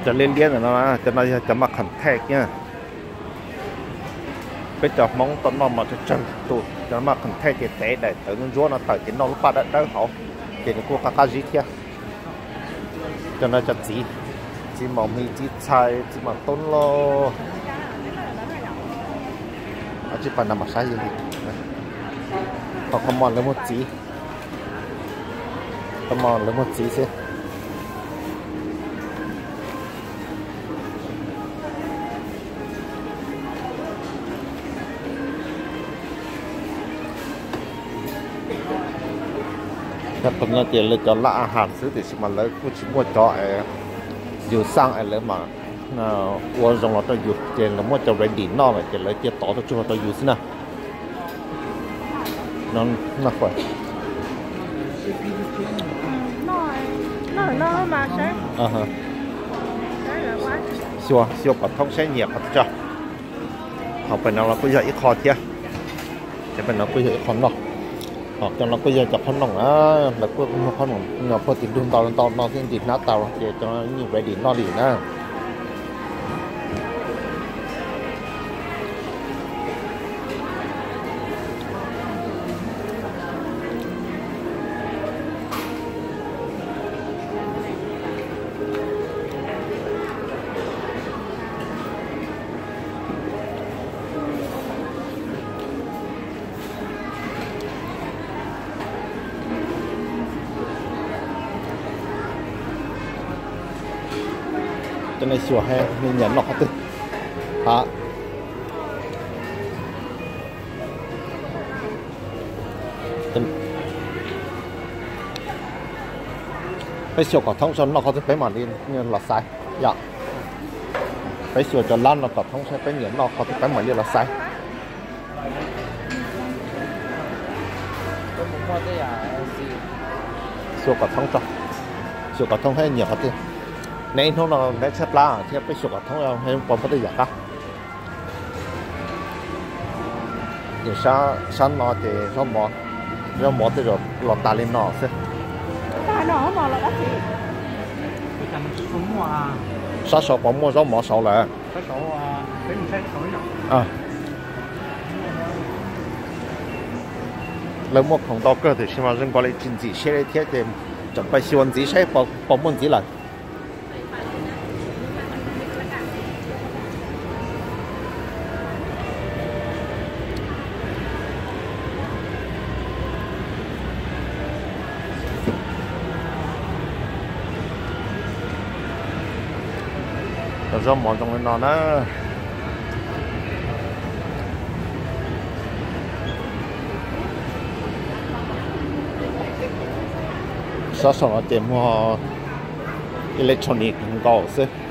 Cov liab liab ntawm no, cov no yog cov maj qham thej kiag. Peb cov Hmoob tau noj mas tsawg tsawg tus, cov maj qham thej ces tev daim tawv ntsuab no tawm ces noj lub paj dawb dawb hauv, ces nws kuj qab qab zib thiab. Cov no cov txiv, txiv maum hmis, txiv txhais, txiv mam tub lauj. Ab, tsis pais na mam saib li. Qhov qhov mos lawv muag txiv, qhov mos lawv muag txiv xwb. Qhov no ces lawv cov laj a has xwb tiam sis mas lawv kuj tsis muaj cov es yus xaj es lawv mam ua zoo los rau yus, ces lawv muab cov ready noj lawm ces lawv cia tov tuaj tsuag rau yus xwb na. Xyuas, xyuas kom thoob saib nyiam qhov twg tso. Ho pem no los kuj yog ib qho thiab. Ces pem no kuj yog ib qho noj. Ho cov no kuj yog cov qhob noom, lawv kuj muag qhob noom no puag tim ntug ntau ntau no xwb, ntim hnab tau ces cov no yeej ready noj li na. Cov nej xyuas nej nyiam noj qhov twg. Peb xyuas kom thoob tso noj qhov twg peb mam li los xaiv yom. Peb xyuas cov lab no kom thoob saib peb nyiam noj qhov twg peb mam li los xaiv. Xyuas kom thoob tso, xyuas kom thoob saib nyiam qhov twg. Neb ib hnub no neb tshaib plab thiab peb xyuas kom thoob pom muaj tej yam qab. Sab no ces zaub mov tej zaum los tas li no xwb. Sab saud puas muaj zaub mov saud lawm? Lawv muaj khoom ntau kawg tiam sis mas zoo nkaus li tsis ntxim siab li thiab ces tseem pais xyuas ntxiv saib puas muaj ntxiv lawm. Cov zaub mov zoo li no na. Sab saum no ces muag electronic nkaus xwb.